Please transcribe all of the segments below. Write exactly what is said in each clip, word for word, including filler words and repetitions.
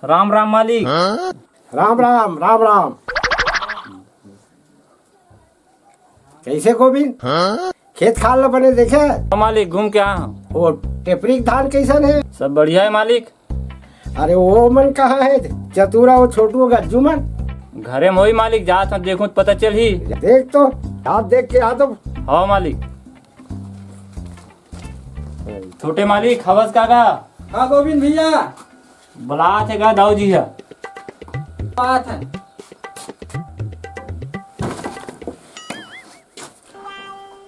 राम राम मालिक। राम राम, राम राम। कइसे गोविंद? खेत खार ल बने देखे? हाँ मालिक, घूम के आए हँव। ओ टेपरी के धान कइसन हे? सब बढ़िया हे मालिक। अरे ओ मन कहाँ हे? चतुरा, ओ छोटू, गज्जू मन? घरे म होही मालिक, जात हँव देखहूँ त पता चलही। देख तो, हाथ देख के आ तो। हाँ मालिक। छोटे मालिक, हवस का गा? हाँ गोविंद भइया। बलात हे गा दाऊ जी ह। बात हे।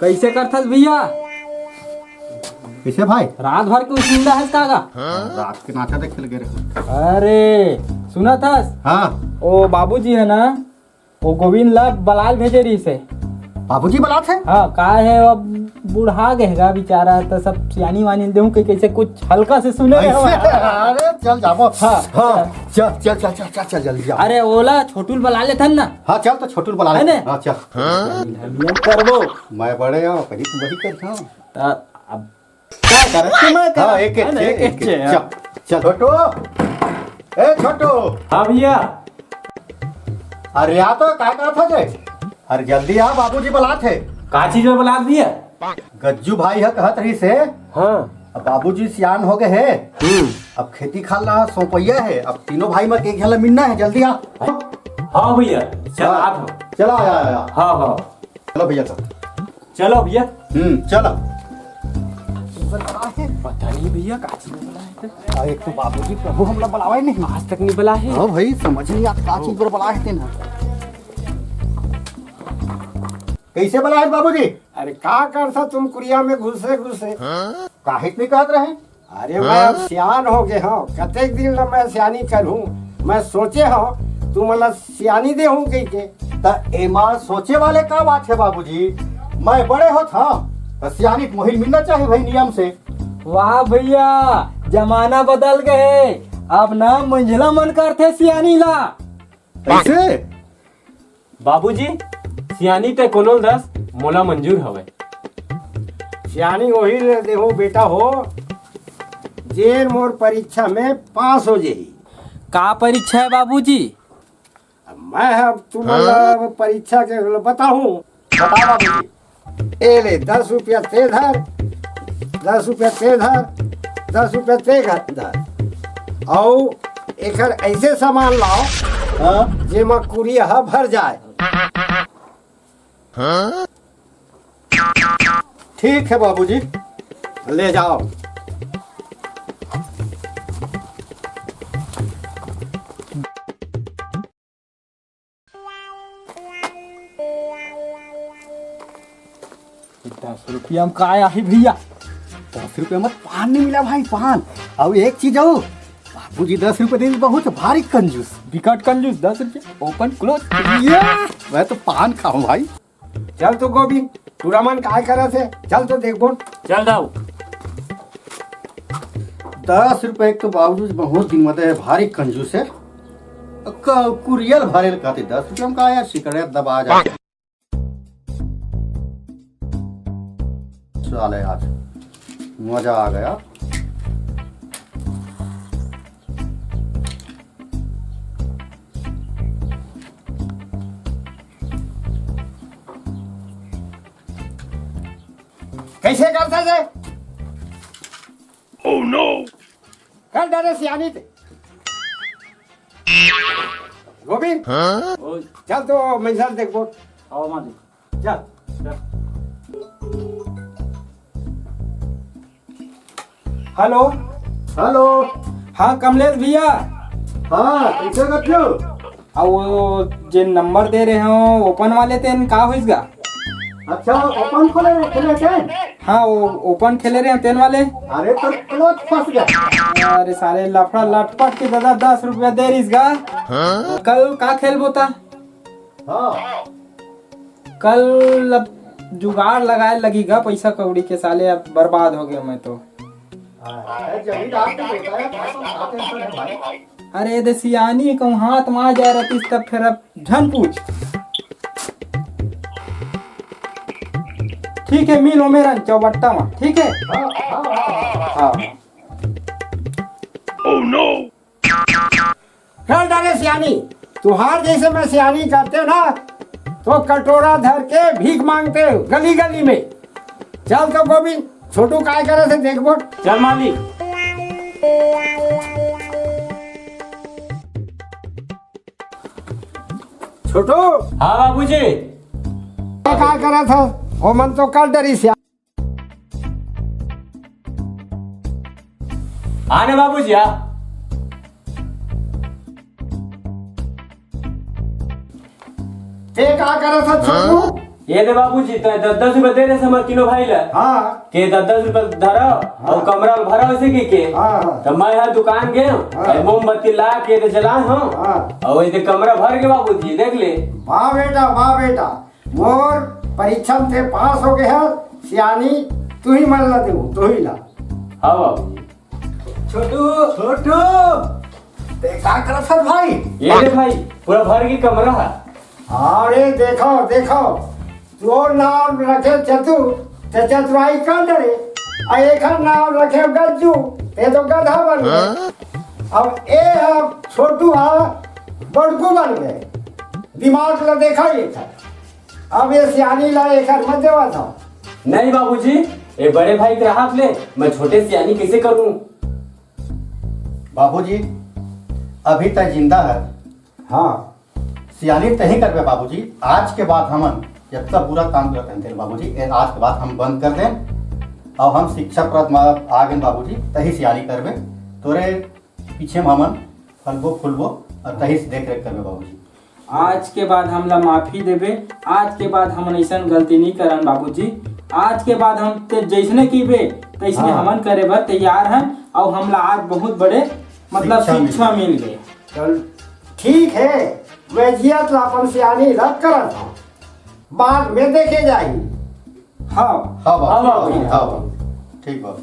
कइसे करथस भइया? कइसे भाई? रात भर के उसिंदा हस का गा? रात के नाचा देखे ल गे रहेंव। अरे, सुनत हस? हाँ। ओ बाबूजी हे ना, ओ गोविंद ला बलाय ल भेजे रहिस हे। बाबूजी बलात हे? हाँ, का हे, अब बुढ़ा गे हे गा बिचारा, त सब सियानी वानी ल देहूँ कहिके कुछ हल्का से सुने रहेंव। अरे चल जाबो। हाँ। हाँ, चल, चल, चल, चल, चल, चल, जल्दी जाबो। अरे ओला छोटू ल बला लेथन ना। हाँ, चल तो छोटू ल बला ले। हाँ, चल। हाँ? करबो। मैं बड़े हँव, कहीं तुम वही कर। त अब का करत हे, मैं करत हाँ, एक, एक, हे ना, एक, एक, एक, एक। चल, चल। छोटू, ए छोटू। हाँ भइया। अरे आ तो, का करत हस? अरे जल्दी आ, बाबूजी बलात हे। का चीज म बलात भइया? गज्जू भाई ह कहत रहिस हे। हाँ। अब बाबूजी सियान हो गे हे। हम्म। अब खेती खार ला सौंपइया हे, अब तीनों भाई म एक झन ला मिलना हे, जल्दी आ। हाँ भइया, चल हाँ। आत हँव। चला, आ, आ, आ। हाँ, हाँ। चलो भइया, चलो। चलो भइया। हम्म, चलो। पता नहीं भइया, का चीज म बलाय हे ते। आ, एक तो बाबूजी प्रभु हमला बलावय नहीं। आज तक नहीं बलाय हे। हाँ भाई, समझ नहीं आत का चीज बर बलाय हे तेन ह। कइसे बलाय हे बाबूजी? अरे का करथा तुम कुरिया में घुसे घुसे? काहे नहीं कहत रहे? अरे मैं अब सियान हो गे हँव, कतेक दिन ल मैं सियानी करहूँ। मैं सोचे हँव तुमन ला सियानी देहूँ कहिके। त एमा सोचे वाले का बात हे बाबूजी? मैं बड़े होत हँव त सियानी त मोहिल मिलना चाही भाई नियम से। वाह भइया, जमाना बदल गे हे, अब ना मंझला मन करथे सियानी ला। कइसे? बाबूजी, सियानी ते कोनो ल दस, मोला मंजूर हवय। सियानी ओही ल देहूँ बेटा हो, जेन मोर परीक्षा में पास हो जाही। का परीक्षा हे बाबूजी? अब मैं ह तुमन ला परीक्षा के बताहूँ। बता बाबूजी। ए ले, दस रुपया ते धर, दस रुपया ते धर, दस रुपया ते घ-, धर। अउ एकर अइसे सामान लाव, हाँ? जेमा कुरिया ह भर जाय। ठीक हे बाबूजी। ले जाव। दस रुपया म का आही भइया? दस रुपया म पान नहीं मिला भाई, पान। अउ एक चीज अउ, बाबूजी दस रुपया दे, बहुत भारी कंजूस। बिकट कंजूस, दस रुपया, open close। ये, मैं तो पान खाहूँ भाई। चल तो गोविंद, टूरा मन काय करत हे, चल तो देखबो। चल दाऊ। दस रुपया एक तो बाबूजी बहुत दिन म दे हे, भारी कंजूस हे। क-, कुरिया ल भरे ल कहथे, दस रुपया म का यार, सिगरेट दबा जा। साले आज मजा आ गया। कइसे करथा से? Oh no! कर डारे सियानी ते। गोविंद, हाँ? चल तो मंझला देखबो। आओ मालिक। चल, चल। हेलो। हेलो। हाँ, कमलेश भइया। हाँ, कइसे करथो? अउ वो जेन नंबर दे रहे हँव, open वाले, तेन का होइस गा? अच्छा, open खोले, खेले तेन? हाँ, वो open खेले रहे हँव, तेन वाले। अरे, तो close फंस गया। अरे साले, लफड़ा लटपट के दादा दस रुपया दे रहिस गा। हाँ? कल का खेलबो ता? हाँ। कल अब जुगाड़ लगाए लगही गा पइसा कौड़ी के, साले अब बर्बाद हो गेंव मैं तो। अरे, जमीन आपको होता है, पैसा का tension है भाई? अरे, दे सियानी कहूँ हाथ म आ जाए रहतिस तब फेर अब झन पूछ। ठीक हे, मिल ओ मेरन चौबट्टा म, ठीक हे? हाँ, हाँ, हाँ, हाँ। हाँ। Oh no! चल डारे सियानी, तुहार जइसे मैं सियानी करतेंव ना, तो कटोरा धर के भीख मांगतेंव गली गली में। चल तो गोविंद, छोटू काय करत हे देखबो। चल मालिक। छोटू। हाँ बाबूजी। काय करत हस? ओमन तो कर डरिस यार। आ ना बाबूजी, आ। तें का करत हस छोटू? ये दे बाबूजी, तैं दस दस रुपया दे रहे हमर तीनों भाई ला। हाँ। के दस दस रुपया धरा, हाँ। अउ कमरा भरा वइसे कहिके। हाँ, हाँ। त मैं हा दुकान गेंव, हाँ। अउ मोमबत्ती ला के एदे जलाए हंव। हाँ। अउ एदे कमरा भर गे बाबूजी, देख ले। वाह बेटा, वाह बेटा, मोर परीक्षा में तें पास हो गे हस, सियानी तुही मन ला देहूं, तुही ला। हाँ बाबूजी। छोटू, छोटू, तें का करत हस भाई? ये दे भाई, पूरा भर गे कमरा हा। अरे देखव, देखव, तोर नाम रखे चतुर, त चतुराई कर डरे, अउ एखर नाम रखे गज्जू, तें तो गधा बन गे। अब ए ह छोटू हा बड़कू बन गे, दिमाग ला देखव एखर। अब ए सियानी ला एखर मत देवत हव। नहीं बाबूजी, ए बड़े भाई के रहत ले मैं छोटे सियानी कइसे करूं? बाबूजी, अभी तैं जिंदा हस। हाँ। सियानी तहीं करबे बाबूजी, आज के बाद हमन जतना बुरा काम करत हन तेला बाबूजी, ए आज के बाद हम बंद कर देन। अउ हम शिक्षाप्रद में आ गेन बाबूजी, तहीं सियानी करबे, तोरे पीछे में हमन फलबो फूलबो अउ तहीं से देख रेख करबे बाबूजी। आज के बाद हमला माफी देबे, आज के बाद हमन अइसन गलती नहीं करन बाबूजी। आज के बाद हम तें जइसने कहिबे तइसने हाँ। हमन करे बर तैयार हन, अउ हमला आज बहुत बड़े मतलब शिक्षा मिल शिक्षा गे। मिल गे। चल ठीक हे, मैं जियत ला अपन सियानी रख करत हंव, बाद में देखे जाही। हाँ। हाँ बाबू, हाँ बाबू। हाँ बाबू, ठीक बाबू।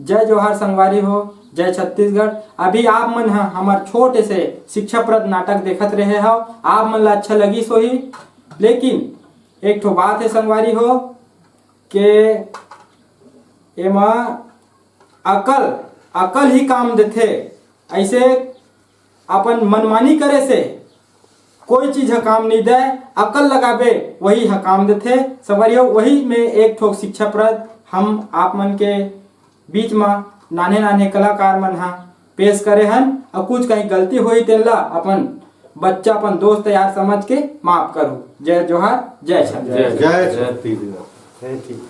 जय जोहार संगवारी हो, जय छत्तीसगढ़। अभी आप मन ह हमर छोटे से शिक्षाप्रद नाटक देखत रहे हव, आप मन ला अच्छा लगिस होही, लेकिन एक ठो बात हे संगवारी हो के एमा अकल, अकल ही काम देथे। अइसे अपन मनमानी करे से कोई चीज ह काम नहीं दे, अकल लगाबे वही ह काम देथे। संगवारी हो, वही में एक ठो शिक्षाप्रद हम आप मन के बीच म नान्हे नान्हे कलाकार मन ह पेश करे हन, अउ कुछ कहीं गलती होही तेन ला अपन बच्चा, अपन दोस्त यार समझ के माफ करो। जय जोहार, जय छत्तीसगढ़। जय जय छत्तीसगढ़। जय ठीक।